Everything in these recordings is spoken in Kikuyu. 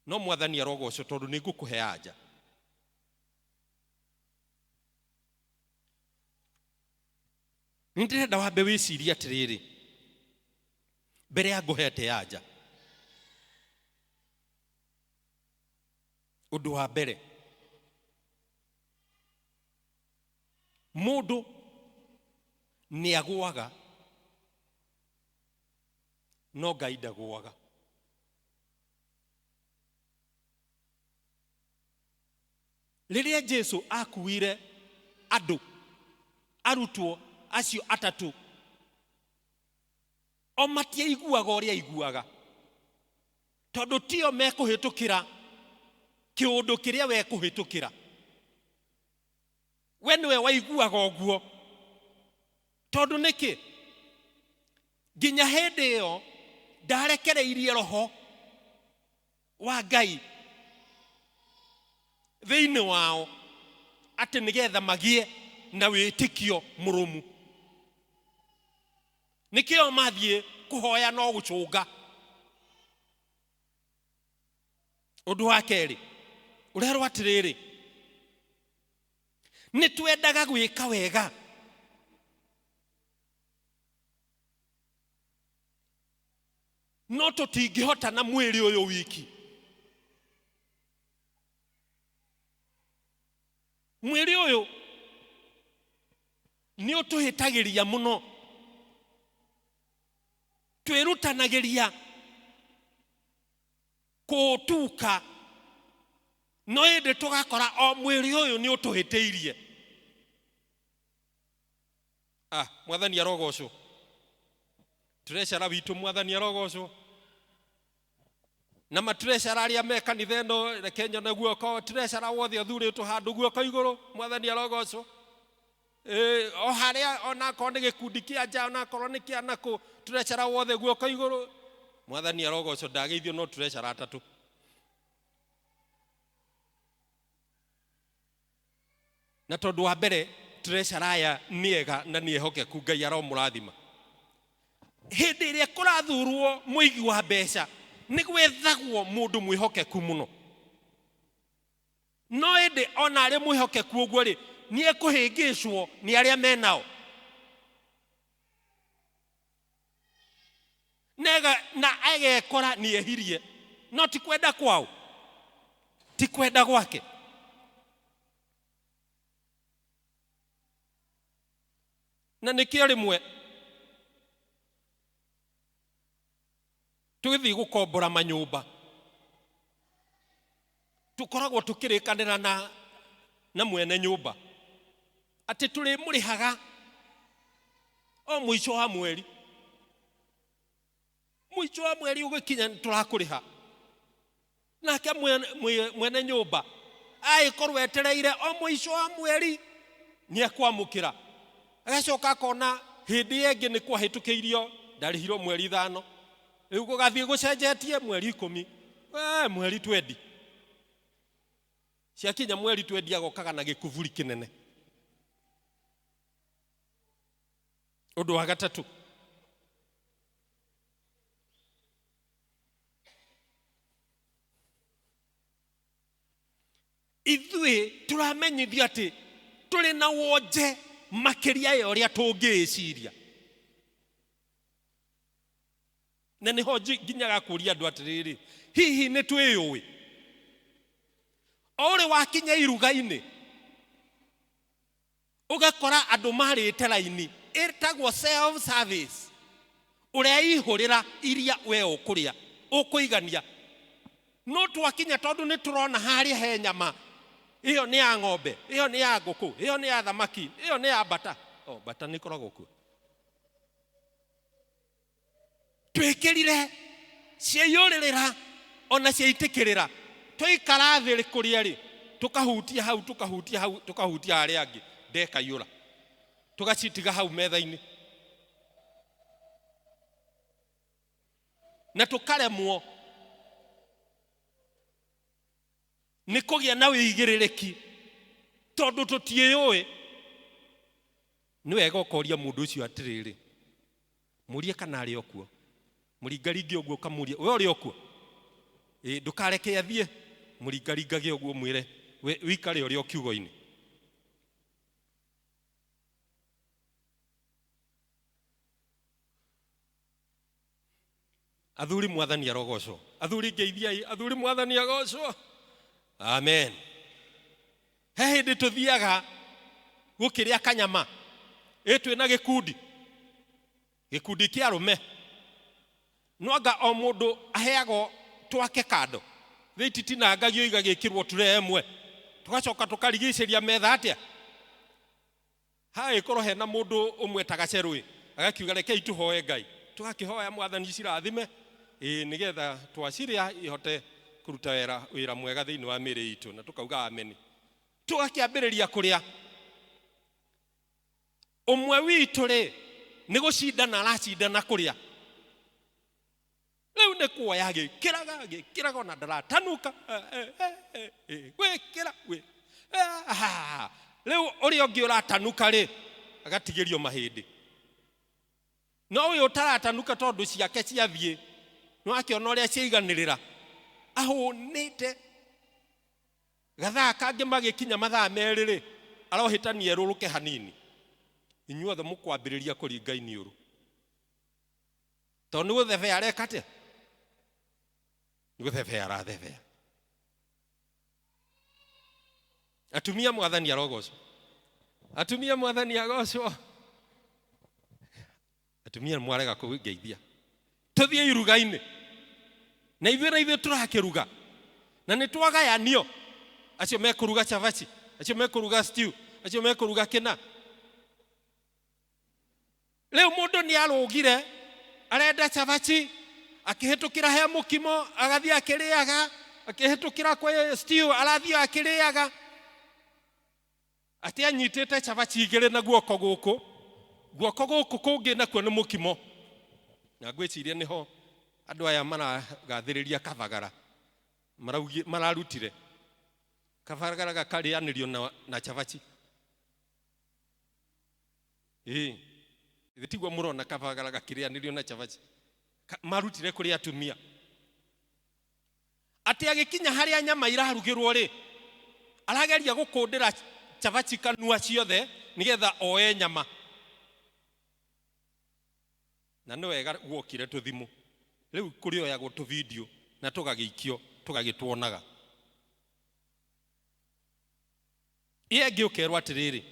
No mwathani arogocwo tondũ nĩ ngũkũhe anja. Nĩ ndĩrenda wambe wĩcirie atĩrĩrĩ mbere ya ngũhete anja. Ũndũ wa mbere, mũndũ nĩ agũaga no Ngai ndagũaga. Rĩrĩa Jesu akuire andũ, arutwo acio atatũ, o matiaiguaga ũrĩa aiguaga, tondũ tio mekũhĩtũkĩra kĩũndũ kĩrĩa we kũhĩtũkĩra. We nĩwe waiguaga ũguo. Tondũ nĩkĩ? Nginya hĩndĩ ĩyo ndarekereirie roho wa Ngai thĩinĩ wao atĩ nĩgetha magĩe na wĩtĩkio mũrũmu. Nĩkĩo mathiĩ kũhoya no gũcũnga. Ũndũ wa kerĩ ũrerwo atĩrĩrĩ, nĩ twendaga gwĩka wega no tũtingĩhota na mwĩrĩ ũyũ wiki. Mwĩrĩ ũyũ nĩ ũtũhĩtagĩria mũno, twĩrutanagĩria kũũtuka, no ĩndĩ tũgakora o mwĩrĩ ũyũ nĩ ũtũhĩtĩirie. Ah, mwathani arogocwo. Treasurer witũ mwathani arogocwo. Na matreasurer arĩa me kanitha ĩno, reke nyone guoko, treasurer wothe ũthurĩtwo handũ guoko igũrũ, mwathani arogocwo. Ĩĩ, o harĩa onakorwo nĩ gĩkundi kĩa nja, onakorwo nĩ kĩa nakũ, treasurer wothe guoko igũrũ, mwathani arogocwo. Ndageithio no treasurer atatũ. Na tondũ wa mbere treasurer aya nĩ ega na nĩ ehokeku, Ngai aromũrathima. Hĩndĩ ĩrĩa kũrathurwo mũigi wa mbeca, nĩ gwethagwo mũndũ mwĩhokeku mũno. No ĩndĩ ona arĩ mwĩhokeku ũguo rĩ, nĩ ekũhĩngĩcwo nĩ arĩa menao. Nega, na agekora nĩ ehirie, no ti kwenda kwao, ti kwenda gwake. Na nĩkĩo rĩmwe tũgĩthiĩ gũkombora manyũmba tũkoragwo tũkĩrĩkanĩra na, na mwene nyũmba atĩ tũrĩmũrĩhaga o mũico wa mweri. Mũico wa mweri ũgĩkinya nĩ tũrakũrĩha. Nake mwene nyũmba agĩkorwo etereire o mũico wa mweri nĩ ekwamũkĩra, agacoka akona hĩndĩ ĩyo ĩngĩ nĩ kwahĩtũkĩirio, ndarĩhirwo mweri 5, rĩu gũgathiĩ gũcenjetie mweri 10, mweri twendi. Ciakinya mweri twendi agokaga na gĩkuburi kĩnene. Ũndũ wa gatatũ, ithuĩ tũramenyithio atĩ tũrĩ na wonje makĩria ya ũrĩa tũngĩĩciria. Na nĩho nginyaga kũria andũ atĩrĩrĩ, hihi nĩ twĩyũĩ? O ũrĩ wakinya iruga-inĩ ũgakora andũ marĩte raini ĩtagwo self service, ũreihũrĩra iria we ũkũrĩa ũkũigania. No twakinya tondũ nĩ tũrona harĩa he nyama, ĩyo nĩ ya ng'ombe, ĩyo nĩ ya ngũkũ, ĩyo nĩ ya thamaki, ĩyo nĩ ya mbata. O, mbata nĩ ĩkoragwo kuo. Twĩkĩrire ciaiyũrĩrĩra ona ciaitĩkĩrĩra, twaikara thĩ kũrĩa rĩ, tũkahutia hau, tũkahutia hau, tũkahutia harĩa angĩ, ndekaiyũra, tũgacitiga hau metha-inĩ, na tũkaremwo nĩ kũgĩa na wĩigĩrĩrĩki tondũ tũtiĩyũĩ. Nĩ wega ũkoria mũndũ ũcio atĩrĩrĩ, mũrie kana arĩ o kuo, mũringaringe ũguo ũkamũria, we ũrĩ o kuo? Ĩ, ndũkareke athiĩ mũringaringage ũguo mwĩre wĩikare ũrĩa o kiugo-inĩ. Athuri mwathani arogocwo. Athuri ngeithiai. Athuri mwathani agocwo. Amen. He hĩndĩ tũthiaga gũkĩrĩa kanyama. Ĩ twĩna gĩkundi. Gĩkundi kĩa arũme. No anga o mũndũ aheagwo twake kando. Thĩ ititinangagio igagĩkĩrwo tray ĩmwe. Tũgacoka tũkarigicĩria metha atĩa? Hagagĩkorwo hena mũndũ ũmwe ta gacerũ-ĩ, agakiuga rekei tũhoe Ngai. Tũgakĩhoya Mwathani cirathime, ĩĩ, nĩgetha twacirĩa ihote kũruta wĩra, wĩra mwega thĩinĩ wa mĩĩrĩ itũ, na tũkauga ameni. Tũgakĩambĩrĩria kũrĩa. Ũmwe witũ-rĩ, nĩ gũcindana aracindana kũrĩa. Rĩu nĩ kuoya agĩkĩraga, agĩkĩraga ona ndaratanuka, gwĩkĩra, rĩu ũrĩa ũngĩ ũratanuka-rĩ, agatigĩrio mahĩndĩ. No ũyũ ũtaratanuka tondũ ciake ciathiĩ, nĩ wakĩona ũrĩa ciaiganĩrĩra, ahũnĩte. Gathaa kangĩ magĩkinya mathaa merĩ-rĩ, arohĩtania erũrũke hanini. Inyuothe mũkwambĩrĩria kũringa iniũrũ. Tondũ nĩ gũthebea areka atĩa? Nĩ gũthebea arathebea. Atumia mwathani arogocwo. Atumia mwathani agocwo. Atumia mwarega kũngeithia. Tũthiĩ iruga-inĩ. Na ithuĩ na ithuĩ tũrakĩruga. Na nĩ twagayanio. Acio mekũruga cabaci, acio mekũruga stew, acio mekũruga kĩna. Rĩu mũndũ nĩ arũgire, arenda cabaci, akĩhĩtũkĩra he mũkimo, agathiĩ akĩrĩaga, akĩhĩtũkĩra kwĩ stew, arathiĩ akĩrĩaga. Atĩ anyitĩte cabaci igĩrĩ na guoko gũkũ, guoko gũkũ kũngĩ nakuo nĩ mũkimo. Na ngwĩciria nĩho andũ aya maragathĩrĩria kabagara mararutire. Kabagara gakarĩanĩrio na cabaci. Ĩĩ, githĩ tiguo mũrona kabagara gakĩrĩanĩrio na cabaci? Marutire kũrĩ atumia. Atĩ agĩkinya harĩa nyama irarugĩrwo rĩ, arageria gũkũndĩra cabaci kanua ciothe nĩgetha oe nyama. Na nĩ wega guokire tũthimũ. Rĩu kũrĩoyagwo tũvideo na tũgagĩikio tũgagĩtuonaga. Ĩ angĩ ũkerwo atĩrĩrĩ,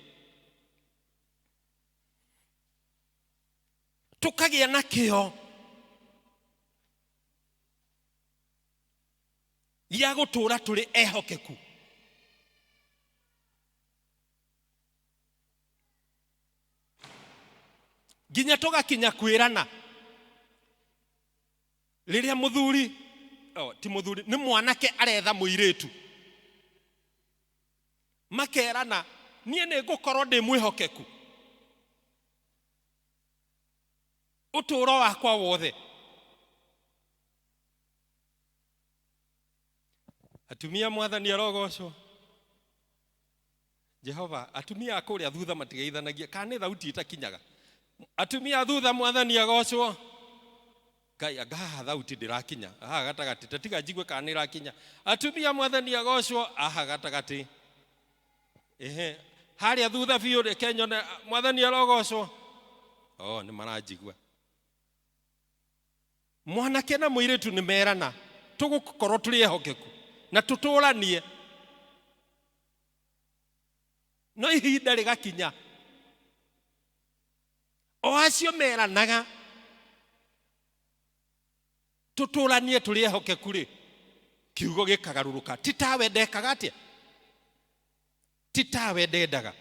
tũkagĩa na kĩo gĩa gũtũũra tũrĩ ehokeku. Nginya tũgakinya kwĩrana rĩrĩa mũthuri, oh, ti mũthuri, nĩ mwanake aretha mũirĩtu, makerana niĩ nĩ ngũkorwo ndĩ mwĩhokeku ũtũũro wakwa wothe. Atumia mwathani arogocwo. Jehova, atumia a kũrĩa thutha matigeithanagia, kana nĩ thauti itakinyaga. Atumia a thutha mwathani agocwo. Ngai, anga haha thauti ndĩrakinya, haha gatagatĩ, ta tiga njigue kana nĩ ĩrakinya. Atumia mwathani agocwo, haha gatagatĩ. Ehe, harĩa thutha biũ reke nyone mwathani arogocwo. Oh, nĩ maranjigua. Mwanake na mũirĩtu nĩ merana tũgũkorwo tũrĩ ehokeku na tũtũranie, no ihinda rĩgakinya o acio meranaga tũtũranie tũrĩ ehokeku rĩ, kiugo gĩkagarũrũka. Ti tawe ndekaga atĩa? Ti tawe ndendaga.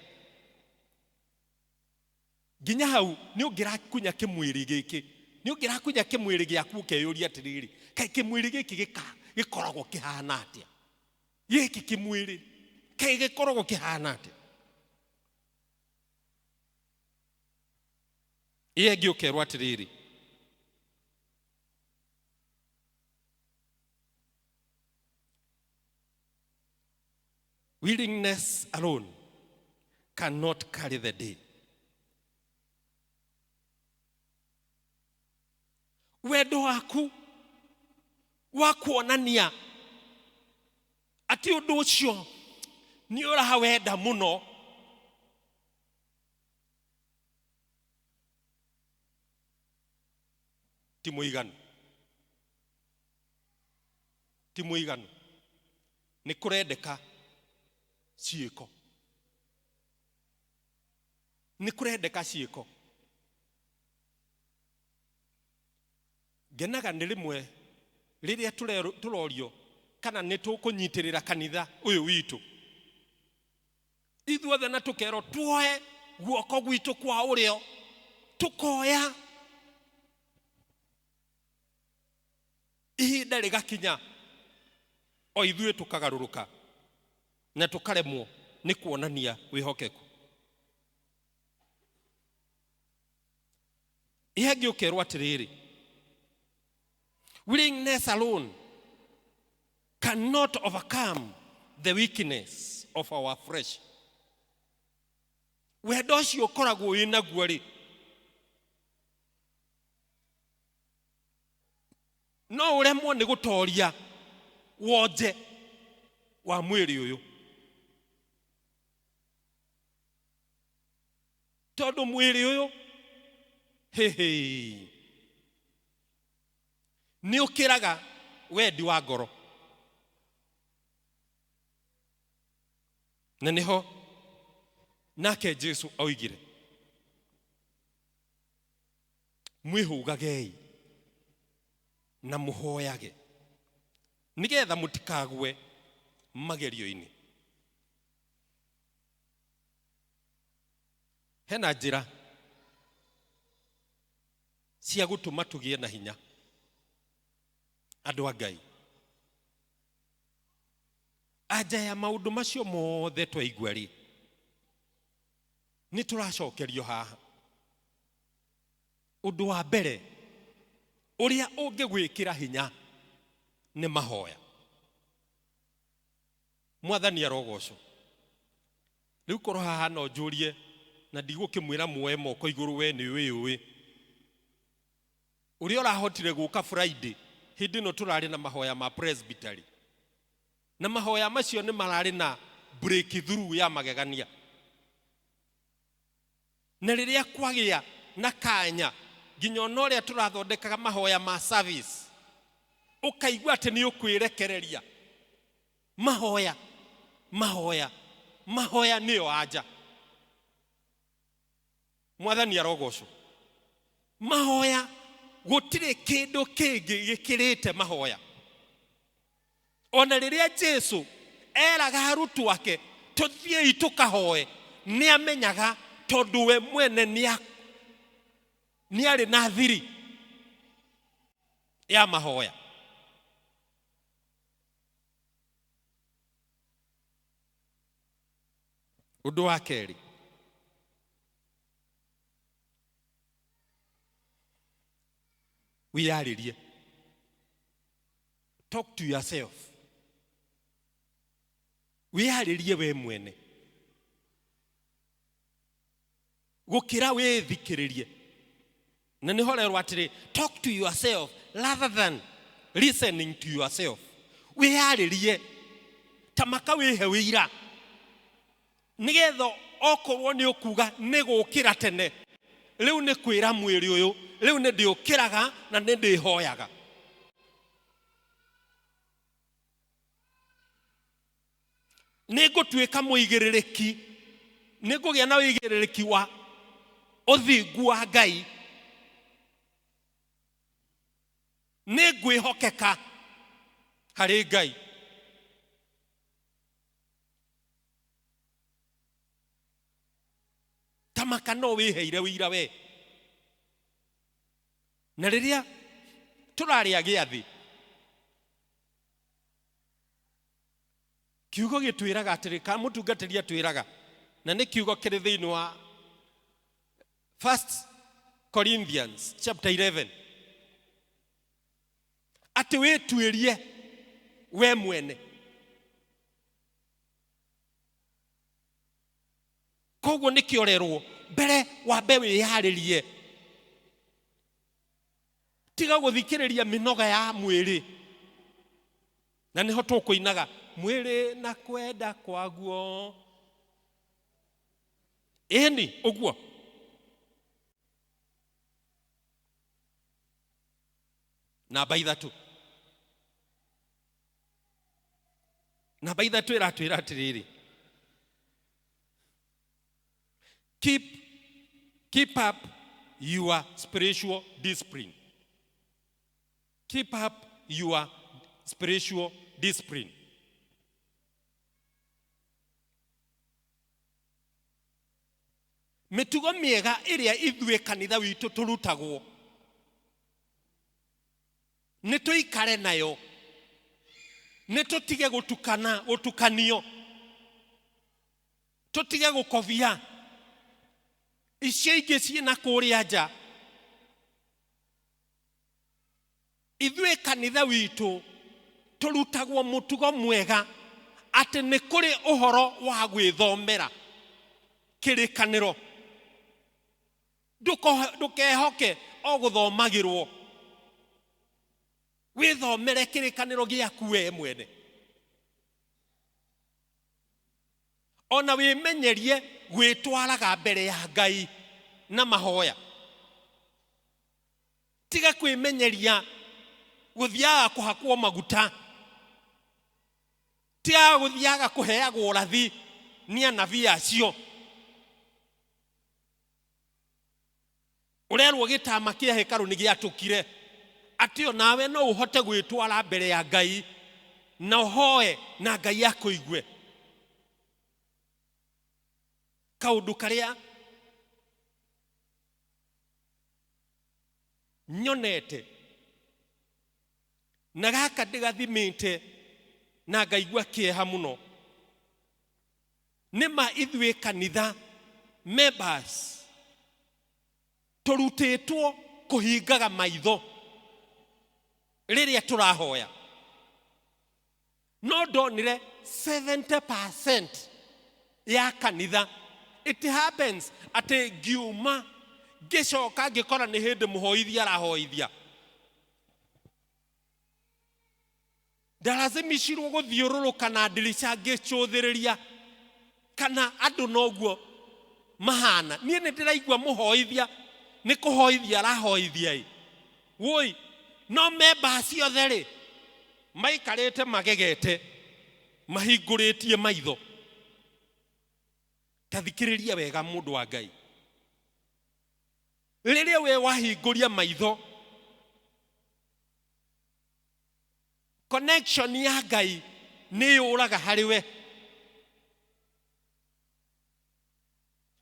Nginya hau nĩ ũngĩrakunya kĩmwĩrĩ gĩkĩ, nĩ ũngĩrakunya kĩmwĩrĩ gĩaku ũkeyũria atĩrĩrĩ, kaĩ kĩmwĩrĩ gĩkĩ gĩkoragwo kĩhana atĩa? Gĩkĩ kĩmwĩrĩ kaĩ gĩkoragwo kĩhana atĩa? Ĩyo ĩngĩ ũkerwo atĩrĩrĩ, willingness alone cannot carry the day. Wendo waku wa kuonania Atĩ ũndũ ũcio nĩ ũrawenda mũno. Ti mũiganu, ti mũiganu. Nĩ kũrendeka ciĩko, nĩ kũrendeka ciĩko. Ngenaga nĩ rĩmwe rĩrĩa tũrorio kana nĩ tũkũnyitĩrĩra kanitha ũyũ witũ ithuothe, na tũkerwo tuoe guoko gwitũ kwa ũrĩo, tũkoya. Ihinda rĩgakinya o ithuĩ tũkagarũrũka na tũkaremwo nĩ kuonania wĩhokeku. Ihangĩ ũkerwo atĩrĩrĩ, willingness alone cannot overcome the weakness of our flesh. Wendo ũcio ũkoragwo wĩ naguo rĩ, no ũremwo nĩ gũtoria wonje wa mwĩrĩ ũyũ, tondũ mwĩrĩ ũyũ hĩhĩ nĩ ũkĩraga wendi wa ngoro. Na nĩho nake Jesu oigire, mwĩhũgagei na mũhoyage nĩgetha mũtikagwe magerio-inĩ. Hena njĩra cia gũtũma tũgĩe na hinya, andũ a Ngai. Anja ya maũndũ macio mothe twaigua rĩ, nĩ tũracokerio haha. Ũndũ wa mbere ũrĩa ũngĩgwĩkĩra hinya nĩ mahoya. Mwathani arogocwo. Rĩu korwo haha no njũrie, na ndigũkĩmwĩra muoe moko igũrũ, we nĩ wĩũĩ ũrĩa ũrahotire gũka Friday hĩndĩ ĩno tũrarĩ na mahoya ma presbytery, na mahoya macio nĩ mararĩ na breakthrough ya magegania. Na rĩrĩa kwagĩa na kanya, nginya ona ũrĩa tũrathondekaga mahoya ma service, ũkaigua atĩ nĩ ũkwĩrekereria. Mahoya, mahoya, mahoya nĩyo anja. Mwathani arogocwo. Mahoya, gũtirĩ kĩndũ kĩngĩ gĩkĩrĩte mahoya. Ona rĩrĩa Jesu eraga arutwo ake tũthiĩi tũkahoe, nĩ amenyaga tondũ we mwene nĩ arĩ na thiri ya mahoya. Ũndũ wa kerĩ, wĩyarĩrie, talk to yourself, wĩyarĩrie we mwene gũkĩra wĩthikĩrĩrie. Na nĩho rerwo atĩrĩ, talk to yourself rather than listening to yourself. Wĩyarĩrie ta maka, wĩhe wĩira, nĩgetha okorwo nĩ ũkuga nĩ gũkĩra tene, rĩu nĩ kwĩra mwĩrĩ ũyũ, rĩu nĩ ndĩũkĩraga na nĩ ndĩhoyaga. Nĩ ngũtuĩka mũigĩrĩrĩki, nĩ ngũgĩa na ũigĩrĩrĩki wa ũthingu wa Ngai, nĩ ngwĩhokeka harĩ Ngai. Tamaka no wĩheire ũira we. Na rĩrĩa tũrarĩa gĩathĩ, kiugo gĩtwĩraga atĩrĩ, kana mũtungatĩri atwĩraga, na nĩ kiugo kĩrĩ thĩinĩ wa First Corinthians chapter 11, atĩ wĩtuĩrie we mwene. Koguo nĩkĩo rerwo mbere wambe wĩyarĩrie, tiga gũthikĩrĩria mĩnoga ya mwĩrĩ. Na nĩho tũkũinaga Mwĩrĩ na kwenda kwaguo. Ĩni ũguo. Namba ithatũ. Namba ithatũ ĩratwĩra atĩrĩrĩ. Keep, keep up your spiritual discipline. Keep up your spiritual discipline. Mĩtugo mĩega ĩrĩa ithuĩ kanitha witũ tũrutagwo nĩ tũikare nayo, nĩ tũtige gũtukana gũtukanio, tũtige gũkobia icio ingĩ ciĩ na kũrĩa nja. Ithuĩ kanitha witũ tũrutagwo mũtugo mwega atĩ nĩ kũrĩ ũhoro wa gwĩthomera kĩrĩkanĩro. Ndũkehoke o gũthomagĩrwo, wĩthomere kĩrĩkanĩro gĩaku we mwene, ona wĩmenyerie gwĩtwaraga mbere ya Ngai na mahoya. Tiga kwĩmenyeria gũthiaga kũhakwo maguta, tiga gũthiaga kũheagwo ũrathi nĩ anabii acio. Ũrerwo gĩtama kĩa hekarũ nĩ gĩatũkire, atĩ onawe no ũhote gwĩtwara mbere ya Ngai na ũhoe na Ngai akũigue. Kaũndũ karĩa nyonete na gaka ndĩgathimĩte na ngaigua kĩeha mũno nĩ ma ithuĩ kanitha members tũrutĩtwo kũhingaga maitho rĩrĩa tũrahoya, no ndonire 70% ya kanitha, it happens atĩ ngiuma ngĩcoka ngĩkora nĩ hĩndĩ mũhoithia arahoithia. Ndarazimicirwo gũthiũrũrũka na ndirica ngĩcũthĩrĩria kana andũ noguo mahana. Niĩ nĩ ndĩraigua mũhoithia nĩ kũhoithia arahoithia ĩ woi, no memba ciothe rĩ maikarĩte magegete mahingũrĩtie maitho. Ta thikĩrĩria wega mũndũ wa Ngai, rĩrĩa we wahingũria maitho, connection ya Ngai nĩ yũraga harĩ we.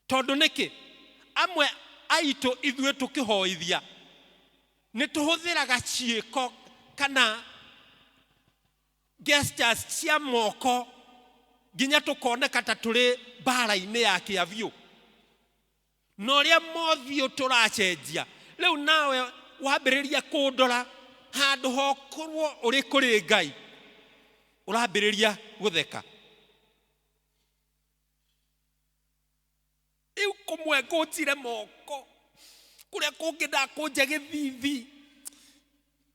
Tondũ nĩkĩ? Amwe aitũ ithuĩ tũkĩhoithia nĩ tũhũthĩraga ciĩko kana gestures cia moko nginya tũkoneka ta tũrĩ mbara-inĩ ya kĩabiũ, na ũrĩa mothiũ tũracenjia. Rĩu nawe wambĩrĩria kũndora handũ hokorwo ũrĩ kũrĩ Ngai, ũrambĩrĩria gũtheka. Rĩu kũmwe ngũnjire moko, kũrĩa kũngĩ ndakũnja gĩthithi,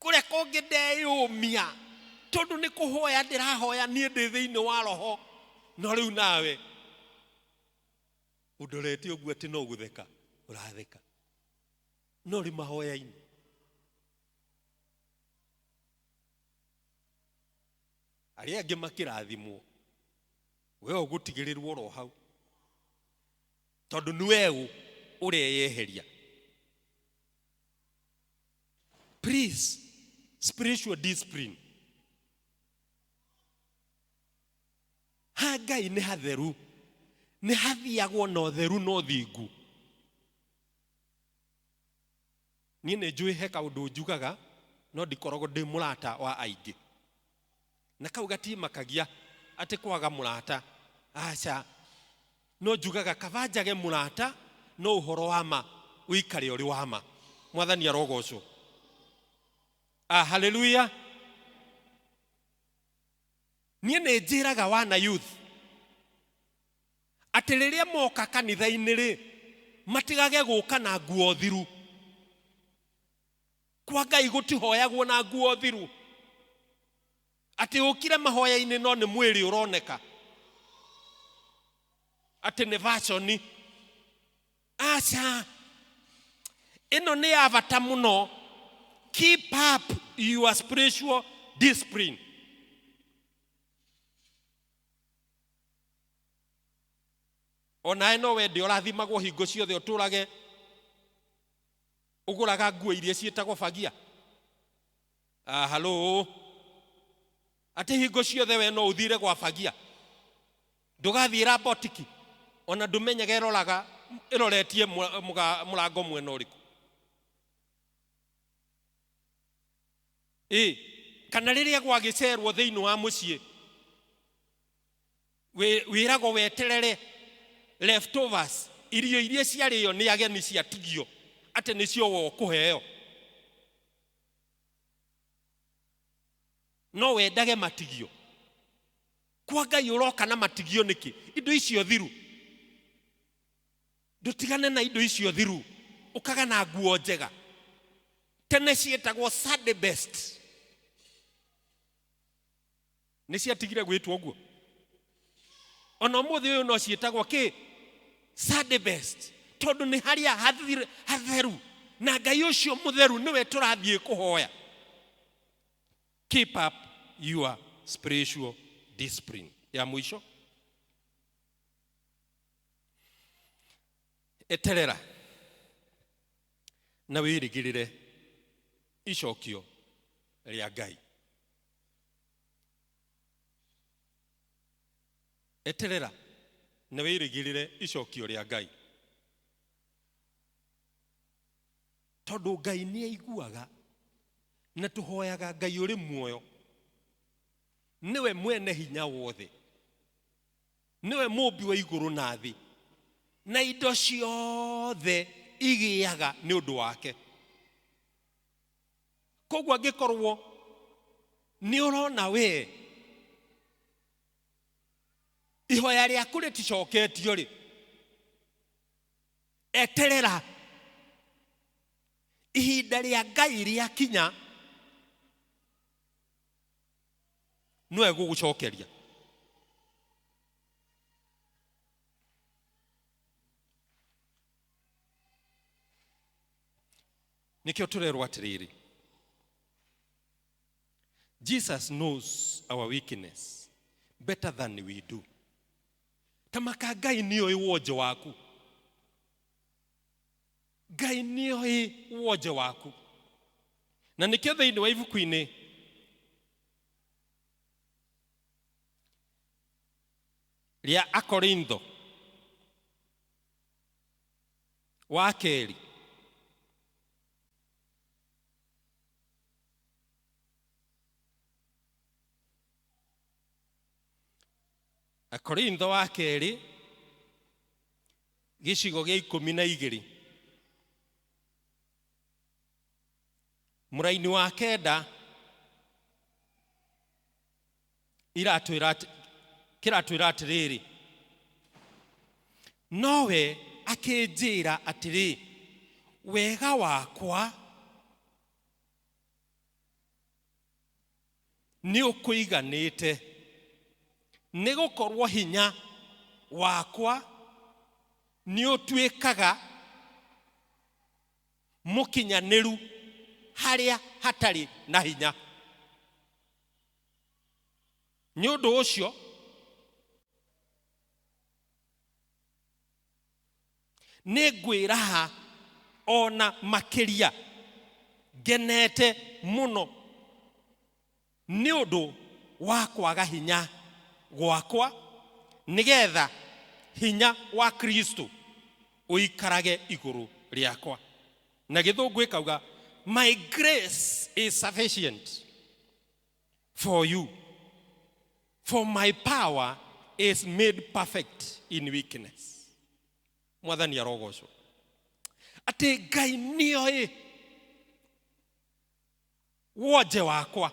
kũrĩa kũngĩ ndeyũmia, tondũ nĩ kũhoya ndĩrahoya niĩ ndĩ thĩinĩ wa roho. No rĩu nawe ũndorete ũguo atĩ no gũtheka ũratheka, no ũrĩ mahoya-inĩ. Arĩa angĩ makĩrathimwo, we ũgũtigĩrĩrwo oro hau, tondũ nĩ we ũreyeheria. Please, spiritual discipline. Ha Ngai nĩ hatheru, nĩ hathiagwo na ũtheru na ũthingu. Niĩ nĩ njũĩ he kaũndũ njugaga, no ndikoragwo ndĩ mũrata wa aingĩ, na kau gatimakagia atĩ kwaga mũrata, aca. No njugaga kaba njage mũrata, no ũhoro wa ma ũikare ũrĩ wa ma. Mwathani arogocwo. Ah, haleluya. Niĩ nĩ njĩraga wana youth atĩ rĩrĩa moka kanitha-inĩ rĩ, matigage gũka na nguo thiru. Kwa Ngai gũtihoyagwo na nguo thiru. Atĩ ũkire mahoya-inĩ no nĩ mwĩrĩ ũroneka atĩ nĩ fashion. Aca, ĩno nĩ ya bata mũno. Keep up your spiritual discipline. Onawe no wende ũrathimagwo hingo ciothe, ũtũrage ũgũraga nguo iria ciĩtagwo bagia. Ah, halo, atĩ hingo ciothe we no ũthire gwa bagia, ndũgathiĩra botiki ona ndũmenyaga ĩroraga ĩroretie mũrango mwena ũrĩkũ. Ĩ kana rĩrĩa gwagĩcerwo thĩinĩ wa mũciĩ, wĩragwo weterere leftovers, irio iria ciarĩo nĩ ageni ciatigio, atĩ nĩcio we ũkũheo. No wendage matigio kwa Ngai? Ũroka na matigio nĩkĩ? Indo icio thiru, ndũtigane na indo icio thiru, ũkaga na nguo njega. Tene ciĩtagwo Sunday best, nĩ ciatigire gwĩtwo ũguo. Ona ũmũthĩ ũyũ no ciĩtagwo kĩ? Sunday best, tondũ nĩ harĩa hatheru na Ngai ũcio mũtheru nĩwe tũrathiĩ kũhoya. Keep up your spiritual discipline. Ya mũico, eterera na wĩrĩgĩrĩre icokio rĩa Ngai. Eterera na wĩrĩgĩrĩre icokio rĩa Ngai, tondũ Ngai nĩ aiguaga, na tũhoyaga Ngai ũrĩ muoyo, nĩwe mwene hinya wothe, nĩwe mũmbi wa igũrũ na thĩ, na indo ciothe igĩaga nĩ ũndũ wake. Koguo angĩkorwo nĩ ũrona wee ihoya rĩaku rĩticoketio rĩ, eterera ihinda rĩa Ngai rĩakinya, no egũgũcokeria. Nĩkĩo tũrerwo atĩrĩrĩ, Jesus knows our weakness better than we do. Tamaka, Ngai nĩoĩ wonje waku. Ngai nĩoĩ wonje waku, na nĩkĩo thĩinĩ wa ibuku-inĩ rĩa Akorintho wa kerĩ Akorintho wa kerĩ gĩcigo gĩa 12 mũraini wa 9 iratwĩra kĩratwĩra atĩrĩrĩ, nowe akĩnjĩra atĩrĩ, wega wakwa nĩ ũkũiganĩte, nĩ gũkorwo hinya wakwa nĩ ũtuĩkaga mũkinyanĩru harĩa hatarĩ na hinya. Nĩ ũndũ ũcio nĩ ngwĩraha ona makĩria ngenete mũno nĩ ũndũ wa kwaga hinya gwakwa, nĩgetha hinya wa Kristo ũikarage igũrũ rĩakwa. Na Gĩthũngũ ĩkauga, "My grace is sufficient for you, for my power is made perfect in weakness." Mwathani arogocwo. Atĩ Ngai nĩoĩ wonje wakwa,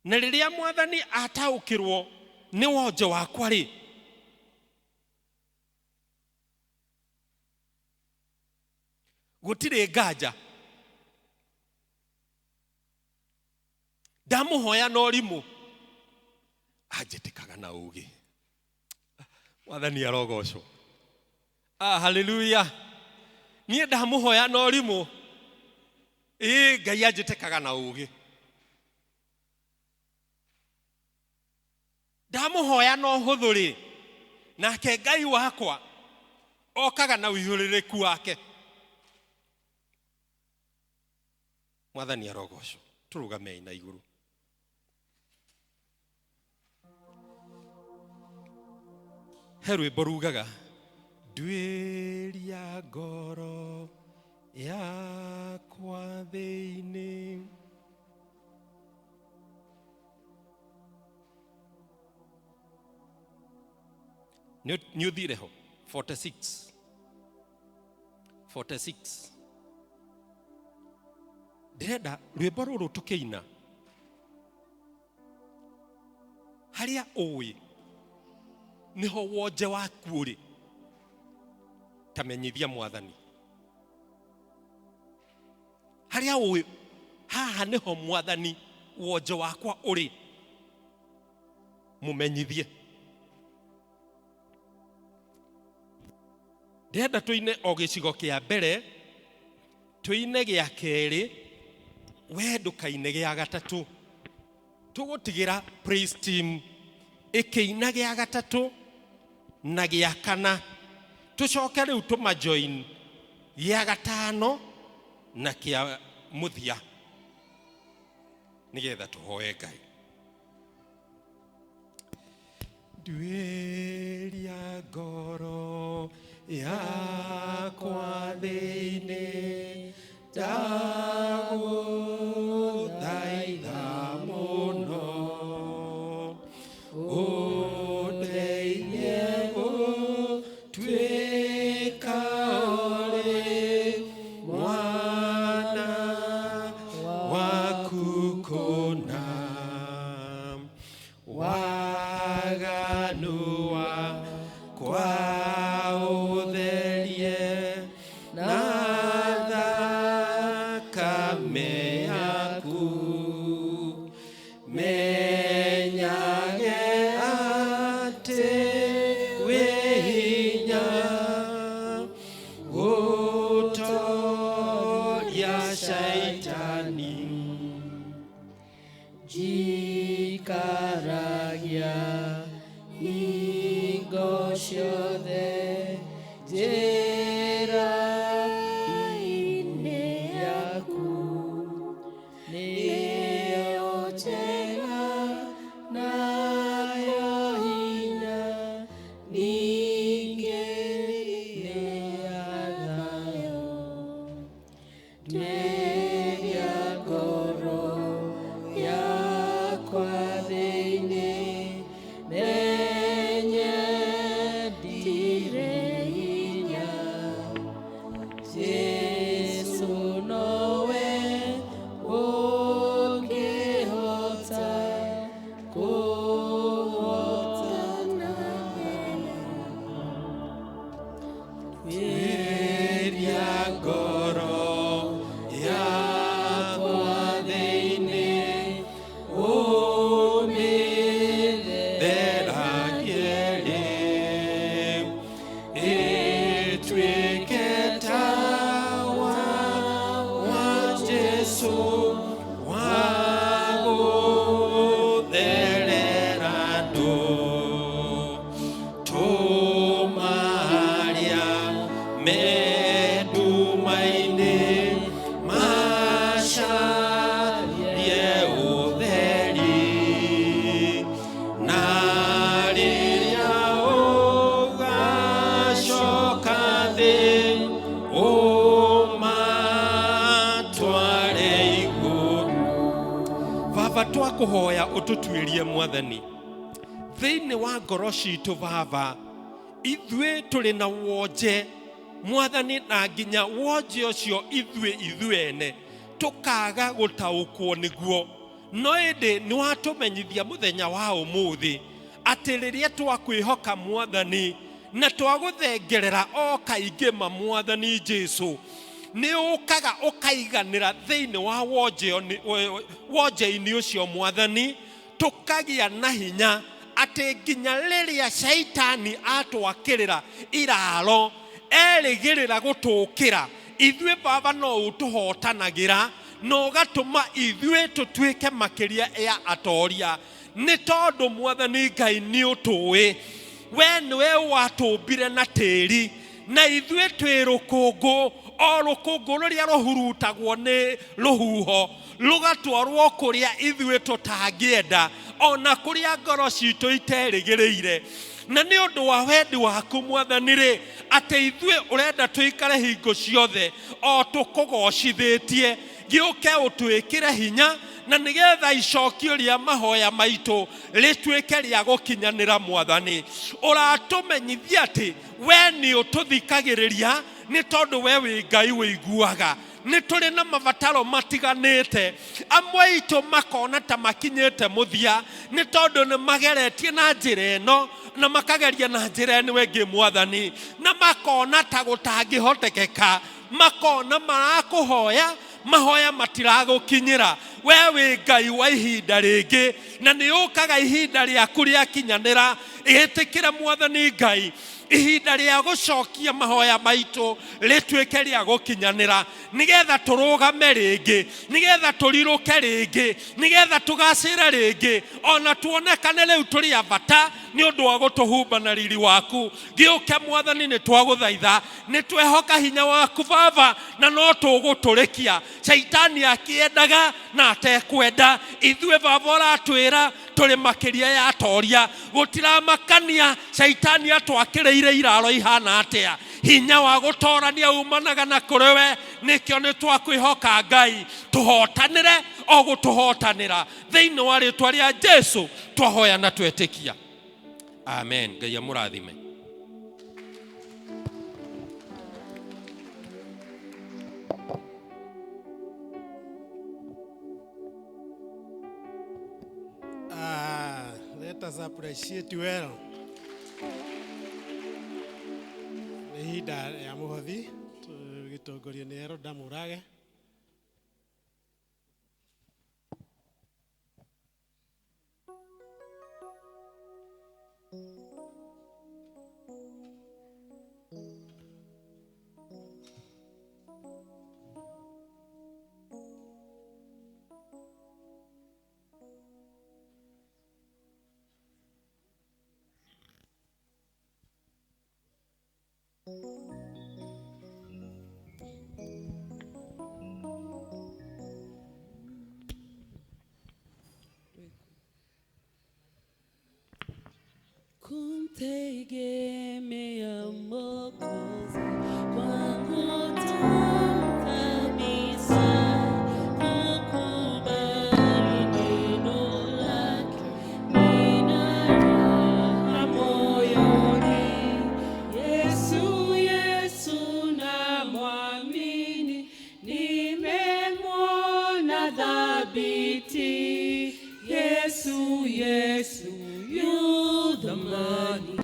na rĩrĩa Mwathani ataũkĩrwo nĩ wonje wakwa rĩ, gũtirĩ nganja. Ndamũhoya na ũrimũ, anjĩtĩkaga na ũgĩ. Mwathani arogocwo. Ah, haleluya. Niĩ ndamũhoya na ũrimũ, ĩĩ Ngai anjĩtĩkaga na ũgĩ. Ndamũhoya na ũhũthũ rĩ, nake Ngai wakwa okaga na ũihũrĩrĩku wake. Mwathani arogocwo. Tũrũgamei na igũrũ. He rwĩmbo rugaga, nduĩria ngoro yakwa thĩinĩ. Nĩ ũthire ho 46 46. Ndĩrenda rwĩmbo rũrũ tũkĩina harĩa ũĩ nĩho wonje waku ũrĩ, ta menyithia Mwathani harĩa ũĩ haha nĩho Mwathani wonje wakwa ũrĩ, mũmenyithie. Ndĩrenda tũine o gĩcigo kĩa mbere, tũine gĩa kerĩ, we ndũkaine gĩa gatatũ. Tũgũtigĩra praise team ĩkĩina gĩa gatatũ na gĩa kana, tũcoke rĩu tũmajoin gĩa gatano na kĩa mũthia, nĩgetha tũhoe Ngai. Nduĩria ngoro yakwa thĩinĩ, ndagũthaitha mũno, ũndeithie gũtuĩka ũrĩ mwana waku kũna. Waganu wakwa ũtherie na thakame yaku, menyage atĩ wĩ hinya gũtoria Shaitani. Njikaragia hingo ciothe njĩra-inĩ yaku, nĩyo njega nayo hinya, ningĩ nĩ ya thayũ. Nduĩria ngoro yakwa thĩinĩ, menye ndirĩ hinya. Jesũ nowe ũngĩhota kũhotana. Tuĩria ngoro yakwa thĩinĩ, ũmĩtheragie rĩ, ĩtuĩke tawa wa Jesũ wa gũtherera andũ. Tũma arĩa me nduma-inĩ macarie ũtheri, na rĩrĩa ũgacoka thĩ ũmatware igũrũ. Baba, twakũhoya ũtũtuĩrie Mwathani thĩinĩ wa ngoro citũ. Baba, ithuĩ tũrĩ na wonje Mwathani, na nginya wonje ũcio ithuĩ ene tũkaga gũtaũkwo nĩguo, no ĩndĩ nĩ watũmenyithia mũthenya wa ũmũthĩ atĩ rĩrĩa twakwĩhoka Mwathani na twagũthengerera o kaingĩ ma Mwathani Jesu. Nĩ ũkaga ũkaiganĩra thĩinĩ wa wonje-inĩ ũcio Mwathani, tũkagĩa na hinya atĩ nginya rĩrĩa Shaitani atwakĩrĩra iraro erĩgĩrĩra gũtũkĩra, ithuĩ Baba no ũtũhotanagĩra na ũgatũma ithuĩ tũtuĩke makĩria ya atoria. Nĩ tondũ Mwathani Ngai nĩ ũtũĩ, we nĩwe watũmbire na tĩri, na ithuĩ twĩ rũkũngũ, o rũkũngũ rũrĩa rũhurutagwo nĩ rũhuho rũgatwarwo kũrĩa ithuĩ tũtangĩenda, ona kũrĩa ngoro citũ iterĩgĩrĩire. Na nĩ ũndũ wa wendi waku Mwathani rĩ, atĩ ithuĩ ũrenda tũikare hingo ciothe o tũkũgocithĩtie, gĩũke ũtwĩkĩre hinya na nĩgetha icokio rĩa mahoya maitũ rĩtuĩke rĩa gũkinyanĩra. Mwathani, ũratũmenyithia atĩ we nĩ ũtũthikagĩrĩria, nĩ tondũ we wĩ Ngai wĩiguaga. Nĩ tũrĩ na mabataro matiganĩte, amwe aitũ makona ta makinyĩte mũthia nĩ tondũ nĩ mageretie na njĩra ĩno na makageria na njĩra ĩno ĩngĩ Mwathani, na makona ta gũtangĩhotekeka, makona marakũhoya mahoya matiragũkinyĩra. We wĩ Ngai wa ihinda rĩngĩ, na nĩ ũkaga ihinda rĩaku rĩakinyanĩra. Ĩtĩkĩre Mwathani Ngai ihinda rĩa gũcokia mahoya maitũ rĩtuĩke rĩa gũkinyanĩra, nĩgetha tũrũgame rĩngĩ, nĩgetha tũrirũke rĩngĩ, nĩgetha tũgacĩre rĩngĩ, ona tuonekane rĩu tũrĩ a bata nĩ ũndũ wa gũtũhumba na riri waku. Gĩũke Mwathani, nĩ twagũthaitha, nĩ twehoka hinya waku Baba, na no tũgũtũrĩkia Shaitani akĩendaga na atekwenda. Ithuĩ Baba ũratwĩra tũrĩ makĩria ya atoria, gũtiramakania Shaitani atwakĩrĩire iraro ihana atĩa. Hinya wa gũtorania umanaga na kũrĩ we, nĩkĩo nĩ twakwĩhoka Ngai, tũhotanĩre o gũtũhotanĩra. Thĩinĩ wa rĩtwa rĩa Jesu twahoya na twetĩkia, amen. Ngai amũrathime. Ah, let us appreciate well. Nĩ ihinda rĩa mũhothi tũgĩtongorio nĩ Eroda Mũrage. Kumtegemea Mwokozi kwangu tamu kabisa, kukubali neno lake, nina raha moyoni. Yesu, Yesu namwamini, nimemwona thabiti. Yesu, Yesu yu thamani,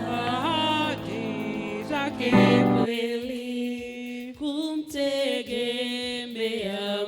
ahadi zake